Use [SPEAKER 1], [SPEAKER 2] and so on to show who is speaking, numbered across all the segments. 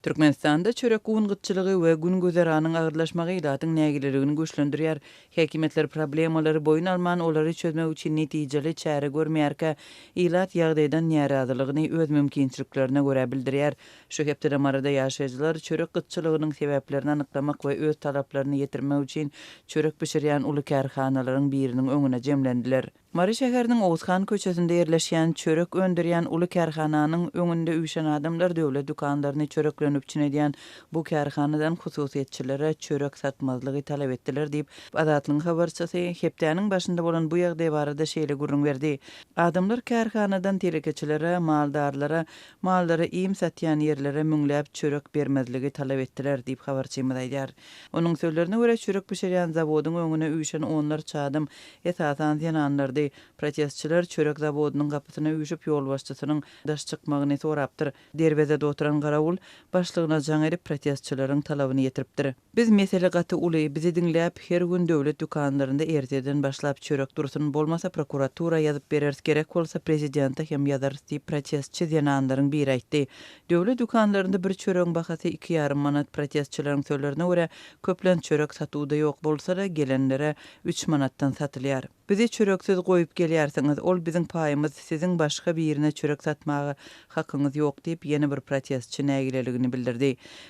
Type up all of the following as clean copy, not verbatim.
[SPEAKER 1] Türkmenistanda çörek un gytçylygy we gün-güzeranyň agyrlaşmagy ilatyň nägileligini güýçlendirýär. Häkimiýetler problemalary boýun alman, olary çözmek üçin netijeli çäre görmeýärkä, ilat ýagdaýdan närazylygyny öz mümkinçiliklerine görä bildirýär. Şu hepdede Maryda ýaşaýjylar çörek gytçylygynyň sebäplerini anyklamak we öz talaplaryny ýetirmek üçin çörek bişirýän uly kärhanalaryň biriniň öňüne jemlendiler. Mary şäheriniň Oguzhan köçesinde ýerleşýän çörek öndürýän uly kärhananyň öňünde üýşen adamlar döwlet dükanlaryny çörek bilen üpjün edýän bu kärhanadan hususyýetçilere çörek satmazlygy talap etdiler diýip, Azatlygyň habarçysy hepdäniň başynda bolan bu ýagdaý barada şeýle gürrüň berdi, Adamlar kärhanadan telekeçilere, maldarlara, mallara iým satýan ýerlere müňläp çörek bermezligi talap etdiler diýip, habarçymyz aýdýar. Onuň sözlerine görä, çörek bişirýän zawodyň öňüne üýşen onlarça adam, esasan, zenanlardy. Protestçiler çörek zawodynyň gapysyna üýşüp, ýolbaşçysynyň daş çykmagyny sorapdyr. Derwezede oturan garawul başlygyna jaň edip, protestçileriň talabyny ýetiripdir. Biz mesele gaty uly, bizi diňläp, her gün döwlet dükanlarynda ertirden başlap çörek dursun, bolmasa prokuratura ýazyp bereris, gerek bolsa prezidente hem ýazarys diýip, protestçi zenanlaryň biri aýtdy. Döwlet dükanlarynda bir çöregiň bahasy iki ýarym manat, protestçileriň sözlerine görä, köplenç çörek satuwda ýok, bolsa-da, gelenlere üç manatdan satylýar. Bizi çöreksiz goýup gelýärsiňiz, ol biziň paýymyz, siziň başga birine çörek satmaga hakyňyz ýok diýip, ýene bir protestçi nägileligini bildirdi.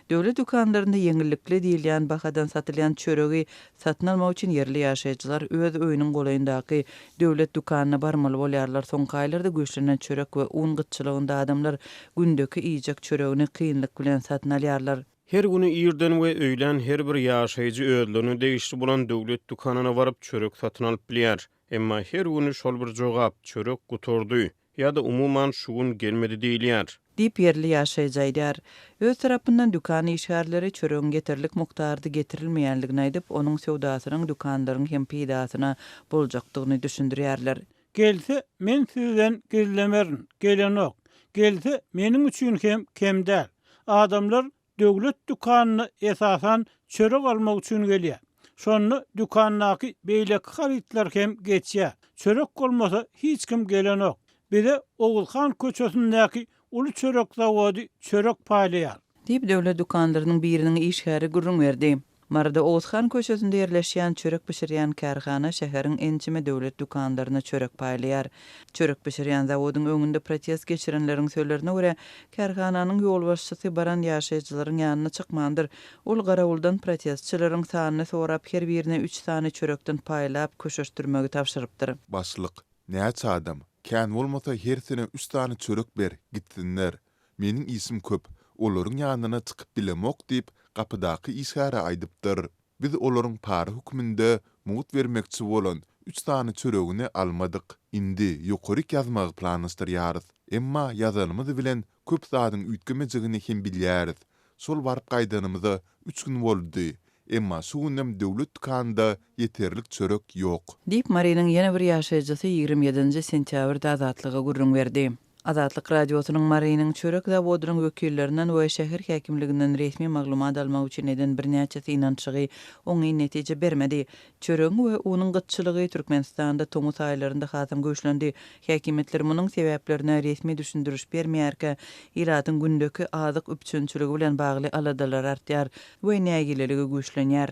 [SPEAKER 1] Döwlet dükanlarynda ýeňillikli diýilýän bahadan satylýan çöregi Satyn almak üçin ýerli ýaşaýjylar öz öýüniň golaýyndaky döwlet dükanyna barmaly bolýarlar. Soňky aýlarda güýçlenen çörek we un gytçylygynda adamlar gündeki iýjek çöregini kynlyk bilen satyn alýarlar.
[SPEAKER 2] Her güni irden we öýlän her bir ýaşaýjy özlerine degişli bolan döwlet dükanyna baryp çörek satyn alyp bilýär. Emma her güni şol bir jogap, çörek gutardy. Ýa-da umuman şu gün gelmedi diýilýär.
[SPEAKER 1] Diýip, ýerli ýaşaýjy aýdýar. Öz tarapyndan dükan işgärleri çöregiň ýeterlik mukdarda getirilmeýänligini aýdyp, onuň söwdasynyň dükanlaryň hem peýdasyna boljakdygyny düşündirýärler.
[SPEAKER 3] Gelse, men sizden gizlemerin, gelenok. Gelse, meniň üçin hem kem däl. Adamlar Döwlet dükanyna esasan çörek almak üçin gelýär. Şonda dükandaky beýleki harytlar hem geçýär. Çörek bolmasa hiç kim gelenok. Bize Oguzhan köçesindäki uly çörek zawody çörek paýlaýar.
[SPEAKER 1] Diýip, döwlet dükanlarynyň biriniň işgäri gürrüň berdi. Maryda Oguzhan köçesinde ýerleşýän çörek bişirýän kärhana şäheriň ençeme döwlet dükanlaryna çörek paýlaýar. Çörek bişirýän zawodyň öňünde protest geçirenleriň sözlerine görä, kärhananyň ýolbaşçysy baran ýaşaýjylaryň ýanyna çykmandyr. Ol garawuldan protestçileriň sanyny sorap, her birine üç sany çörekden paýlap, köşeşdirmegi tabşyrypdyr.
[SPEAKER 4] Başlyk, Näçe adam? Kän bolmasa hersine üç sany çörek ber, gitsinler. Meniň işim köp, olaryň ýanyna çykyp bilemok diýip, gapydaky işgäre aýdypdyr. Biz olaryň para hökmünde mugt bermekçi bolan üç sany çöregini almadyk. Indi ýokaryk ýazmagy planlaşdyrýarys. Emma ýazanymyz bilen köp zadyň üýtgemejegini hem bilýäris. Şol baryp gaýdanymyza üç gün boldy. Emma şu günem döwlet dükanynda ýeterlik çörek ýok.
[SPEAKER 1] Diýip, Marynyň ýene bir ýaşaýjysy 27 nji sentýabrda Azatlyga gürrüň berdi. Azatlyk Radiosynyň Marynyň çörek zawodynyň wekillerinden we şäher häkimliginden resmi maglumat almak üçin eden birnäçe synanyşygy oňyn netije bermedi. Çöregiň we unuň gytçylygy Türkmenistanda tomus aýlarynda hasam güýçlendi. Häkimiýetler munuň sebäplerine resmi düşündiriş bermeýärkä, ilatyň gündeki azyk üpjünçiligi bilen bagly aladalary artýar we nägileligi güýçlenýär.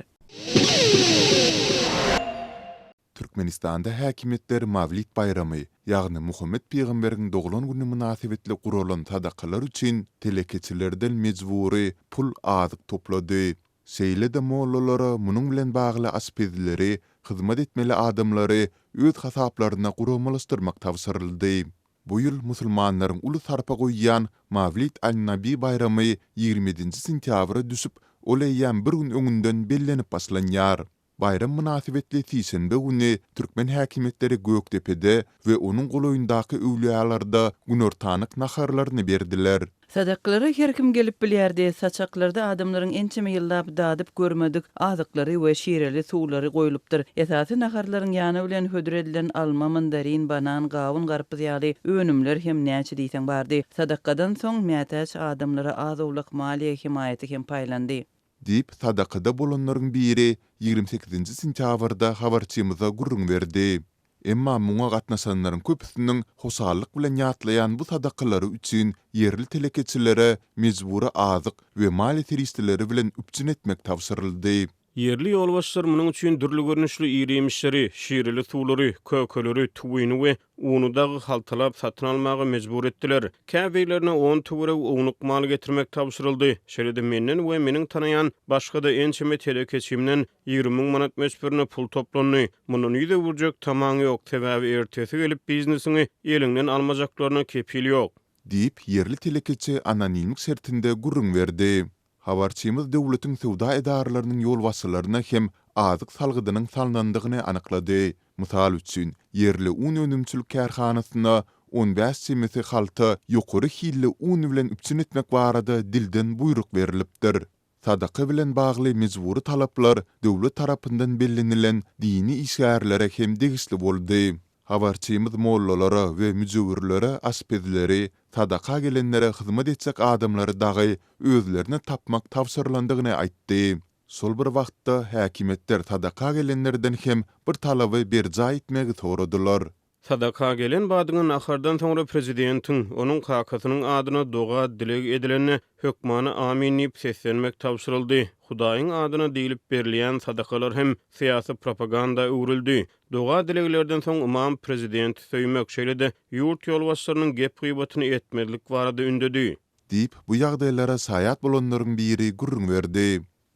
[SPEAKER 4] Türkmenistanda häkimiýetler Mawlid baýramy, ýagny Muhammet pygamberiň doglan güni mynasybetli guralan sadakalar üçin telekeçilerden mejbury pul azyk toplady. Şeýle-de mollalara munuň bilen bagly aşpezleri, hyzmat etmeli adamlary öz hasaplaryna guramalaşdyrmak tabşyryldy. Bu ýyl musulmanlaryň uly sarpa goýýan Mawlid al-Nabi baýramy 27-nji sentýabra düşüp, ol eýýäm bir gün öňünden bellenip başlanýar. Baýram mynasybetli sişenbe güni türkmen häkimiýetleri Gökdepede we onuň golaýyndaky öwlüýalarda günortanlyk naharlaryny berdiler.
[SPEAKER 1] Sadaklara her kim gelip bilýärdi. Saçaklarda adamlaryň ençeme ýyllap dadyp görmedik azyklary we şireli suwlary goýlupdyr. Esasy naharlaryň ýany bilen hödür edilen alma, mandarin, banan, gawun, garpyz ýaly önümler hem näçe diýseň bardy. Sadakadan soň mätäç adamlara az-owlak maliýe hemaýaty hem paýlandy.
[SPEAKER 4] Diýip, sadakada bolanlaryň biri 28 sentýabrda habarçymyza gürrüň berdi. Emma muňa gatnaşanlaryň köpüsiniň hoşallyk bilen ýatlaýan bu sadakalary üçin ýerli telekeçilere mejbury azyk we maliýe serişdeleri bilen üpjün etmek tabşyryldy.
[SPEAKER 2] Ýerli ýolbaşçylar munuň üçin dürli görnüşli ir-iýmişleri, şireli suwlary, kökeleri, tüwini we uny dagy haltalap satyn almaga mejbur etdiler. Käbirlerine on töweregi ownuk mal getirmek tabşyryldy. Şeýle-de menden we meniň tanaýan başga-da ençeme telekeçimden 20 müň manat möçberinde pul toplandy. Mundan ýüz öwürjek tamaň ýok, sebäbi ertesi gelip biznesiňi eliňden almajaklaryna kepil ýok.
[SPEAKER 4] Diýip, ýerli telekeçi anonimlik şertinde gürrüň berdi. Habarçymyz döwletiň söwda edaralarynyň ýolbaşçylaryna hem azyk salgydynyň salnandygyny anyklady. Mysal üçin, ýerli un önümçilik kärhanasyna 15 çemesi halta ýokary hilli un bilen üpjün etmek barada dilden buýruk berlipdir. Sadaka bilen bagly mejbury talaplar döwlet tarapyndan bellenilen dini işgärlere hem degişli boldy. Habarçymyz mollalara we müjewürlere aşpezleri, sadaka gelenlere hyzmat etjek adamlary dagy özlerine tapmak tabşyrylandygyny aýtdy. Şol bir wagtda, häkimiýetler sadaka gelenlerden hem bir talaby berjaý etmegi soradylar.
[SPEAKER 2] Sadaka gelen badyňa nahardan soňra prezidentiň, onuň kakasynyň adyna doga-dileg edilende, hökmany amin diýip seslenmek tabşyryldy. Hudaýyň adyna diýlip berilýän sadakalar hem syýasy propaganda öwrüldi. Doga-dileglerden soň ymam prezidenti söýmek, şeýle-de ýurt ýolbaşçylarynyň gep-gybatyny etmezlik barada ündedi.
[SPEAKER 4] Diýip, bu ýagdaýlara şaýat bolanlaryň biri gürrüň berdi.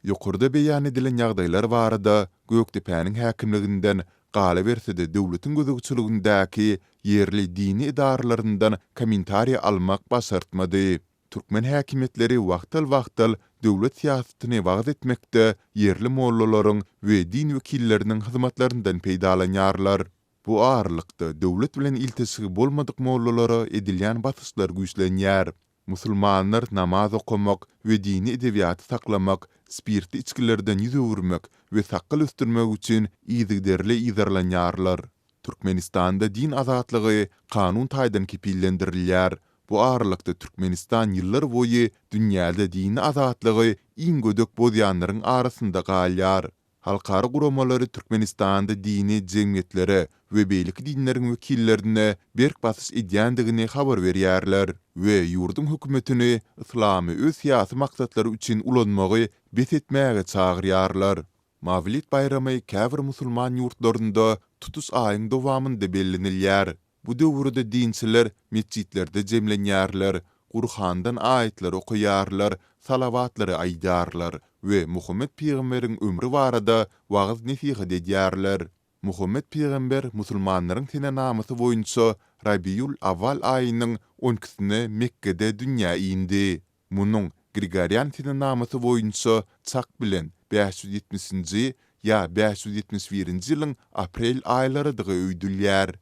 [SPEAKER 4] Ýokarda beýan edilen ýagdaýlar barada Gökdepäniň häkimliginden, galyberse-de döwletiň gözegçiligindäki ýerli dini edaralaryndan kommentariý almak başartmady. Türkmen häkimiýetleri wagtal-wagtal döwlet syýasatyny wagyz etmekde ýerli mollalaryň we din wekilleriniň hyzmatlaryndan peýdalanýarlar. Bu aralykda, döwlet bilen ilteşigi bolmadyk mollalara edilýän basyşlar güýçlenýär. Musulmanlar namaz okamak we dini edebiýaty saklamak, spirtli içgilerden ýüz öwürmek we sakgal ösdürmek üçin yzygiderli yzarlanýarlar. Türkmenistanda din azatlygy kanun taýdan kepillendirilýär. Bu aralykda Türkmenistan ýyllar boýy dünýäde dini azatlygy iň gödek bozýanlaryň arasynda galýar. Halkara guramalary Türkmenistanda dini jemgyýetlere we beýleki dinleriň wekillerine berk basyş edýändigini habar berýärler we ýurduň hökümetini yslamy öz syýasy maksatlary üçin ulanmagy bes etmäge çagyrýarlar. Mawlid baýramy käbir musulman ýurtlarynda tutuş aýyň dowamynda bellenilýär. Bu döwürde dinçiler metjitlerde jemlenýärler, Gurhandan aýatlar okaýarlar, salawatlary aýdýarlar we Muhammet pygamberiň ömri barada wagyz-nesihat edýärler. Muhammet pygamber musulmanlaryň senenamasy boýunça Rabiul-Awwal aýynyň on ikisine Mekgede dünýä indi. Munuň Grigorian senenamasy boýunça çak bilen 570-nji ýa 571-nji ýylyň aprel aýlarydygy öýdülýär.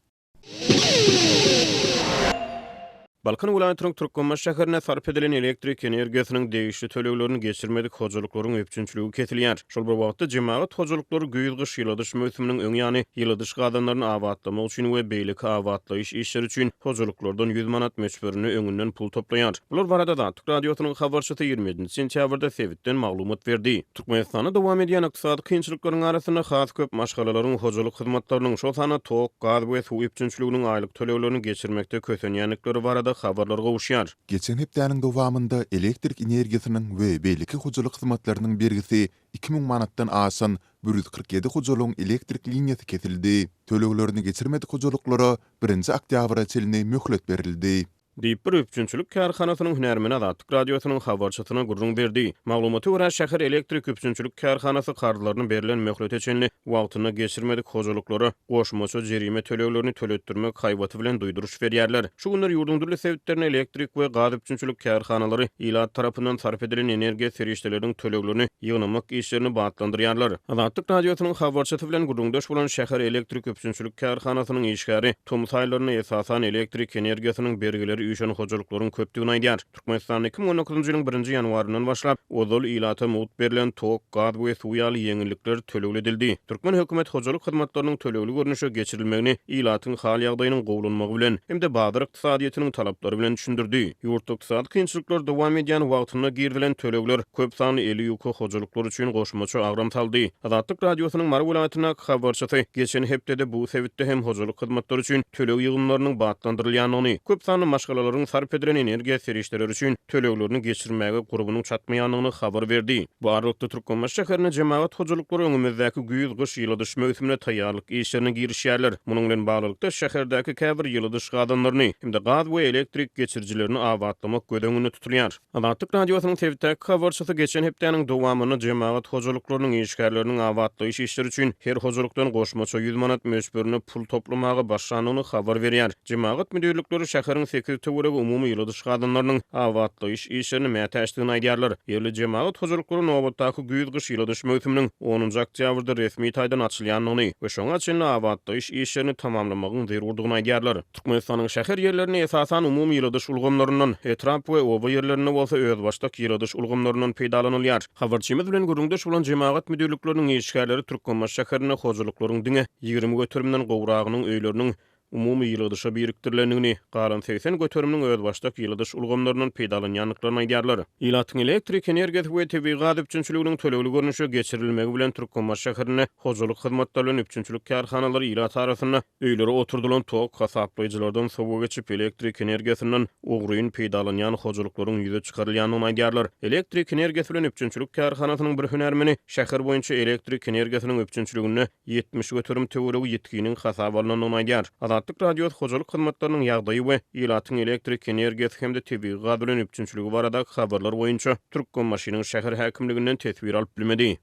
[SPEAKER 2] Balkan welaýatynyň Türkmenbaşy şäherinde sarp edilen elektrik energiýasynyň degişli töleglerini geçirmedik hojalyklaryň üpjünçiligi kesilýär. Şol bir wagtda, jemagat hojalyklary güýz-gyş ýyladyş möwsüminiň öň ýany ýyladyş gazanlaryny abatlamak üçin we beýleki abatlaýyş işleri üçin hojalyklardan ýüz manat möçberinde öňünden pul toplaýar. Bular barada Azatlyk Radiosynyň habarçysy 27 sentýabrda sebitden maglumat berdi. Türkmenistanda dowam edýän ykdysady kynçylyklaryň arasynda has köp maşgalalaryň hojalyk hyzmatlarynyň, şol sanda tok, gaz we suw üpjünçiliginiň aýlyk töleglerini geçirmekde kösenýändikleri barada habarlar gowuşýar.
[SPEAKER 4] Geçen hepdäniň dowamynda elektrik energiýasynyň we beýleki hojalyk hyzmatlarynyň bergisi 2000 manatdan aşan 147 hojalygyň elektrik liniýasy kesildi. Töleglerini geçirmedik hojalyklara birinji oktýabra çenli möhlet berildi.
[SPEAKER 2] Diýip, bir üpjünçilik kärhanasynyň hünärmeni Azatlyk Radiosynyň habarçysyna gürrüň berdi. Maglumata görä, şäher elektrik üpjünçilik kärhanasy karzlaryny berlen möhlete çenli wagtynda geçirmedik hojalyklara goşmaça jerime töleglerini töletdirmek haýbaty bilen duýduryş berýärler. Şu günler ýurduň dürli sebitlerinde elektrik we gaz üpjünçilik kärhanalary ilat tarapyndan sarp edilen energiýa serişdeleriniň töleglerini ýygnamak işlerini batlandyrýarlar. Azatlyk Radiosynyň habarçysy bilen gürrüňdeş bolan şäher elektrik üpjünçilik kärhanasynyň işgäri Tomus aýlarynda esasan elektrik energiýasynyň bergileri. üýşen hojalyklaryň köpdügini aýdýar. Türkmenistanda 2019-njy ýylyň birinji ýanwaryndan başlap, ozal ilata mugt berlen tok, gaz we suw ýaly ýeňillikler tölegli edildi. Türkmen hökümeti hojalyk hyzmatlarynyň tölegli görnüşe geçirilmegini ilatyň hal-ýagdaýynyň gowulanmagy bilen hem-de bazar ykdysadyýetiniň talaplary bilen düşündirdi. Ýurtda ykdysady kynçylyklar dowam edýän wagtynda girizilen tölegler köp sanly eli ýuka hojalyklar üçin goşmaça agram saldy. Azatlyk Radiosynyň Mary welaýatyndaky habarçysy geçen hepdede bu sebitde hem hojalyk hyzmatlary üçin töleg ýygymlarynyň batlandyrylýandygyny, köp sanly maşgalalaryň sarp edilen energiýa serişdeleri üçin töleglerini geçirmäge gurbunyň çatmaýandygyny habar berdi. Bu aralykda, Türkmenbaşy şäherinde jemagat hojalyklary öňümizdäki güýz-gyş ýyladyş möwsümine taýýarlyk işlerine girişýärler. Munuň bilen baglylykda, şäherdäki käbir ýyladyş gazanlaryny hem-de gaz we elektrik geçirijilerini abatlamak göz öňünde tutulýar. Azatlyk Radiosynyň sebitdäki habarçysy geçen hepdäniň dowamynda jemagat hojalyklarynyň işgärleriniň abatlaýyş işleri üçin her hojalykdan goşmaça 100 manat möçberinde pul toplamaga başlandygyny habar berýär. Jemagat müdirlikleri şäheriň sekiz töweregi umumy ýyladyş gazanlarynyň abatlaýyş işlerine mätäçdigini aýdýarlar. Ýerli jemagat hojalyklary nobatdaky güýz-gyş ýyladyş möwsüminiň onunjy oktýabrda resmi taýdan açylýandygyny we şoňa çenli abatlaýyş işlerini tamamlamagyň zerurdygyny aýdýarlar. Türkmenistanyň şäher ýerlerinde esasan umumy ýyladyş ulgamlaryndan, etrap we oba ýerlerinde bolsa özbaşdak ýyladyş ulgamlaryndan peýdalanylýar. Habarçymyz bilen gürrüňdeş bolan jemagat müdirlikleriniň işgärleri Türkmenbaşy şäherinde hojalyklaryň diňe 20 göterimden gowragynyň öýleriniň umumy ýyladyşa birikdirilendigini, galan 80 göteriminiň özbaşdak ýyladyş ulgamlaryndan peýdalanýandyklaryny aýdýarlar. Ilatyň elektrik energiýasy we tebigy gaz üpjünçiliginiň tölegli görnüşe geçirilmegi bilen Türkmenbaşy şäherinde hojalyk hyzmatlary bilen üpjünçilik kärhanalary ilat arasynda Öýlere oturdylan tok hasaplaýjylardan sowa geçip, elektrik energiýasyndan ogryn peýdalanýan hojalyklaryň ýüze çykarylýandygyny aýdýarlar. Elektrik energiýasy bilen üpjünçilik kärhanasynyň bir hünärmeni şäher boýunça elektrik energiýasynyň üpjünçiliginde 70% töweregi ýitginiň hasaba alnandygyny aýdýar. Azatlyk Radiosy hojalyk hyzmatlarynyň ýagdaýy we ilatyň elektrik energiýasy hem-de tebigy gaz bilen üpjünçiligi baradaky habarlar boýunça Türkmenbaşynyň şäher häkimliginden teswir alyp bilmedi.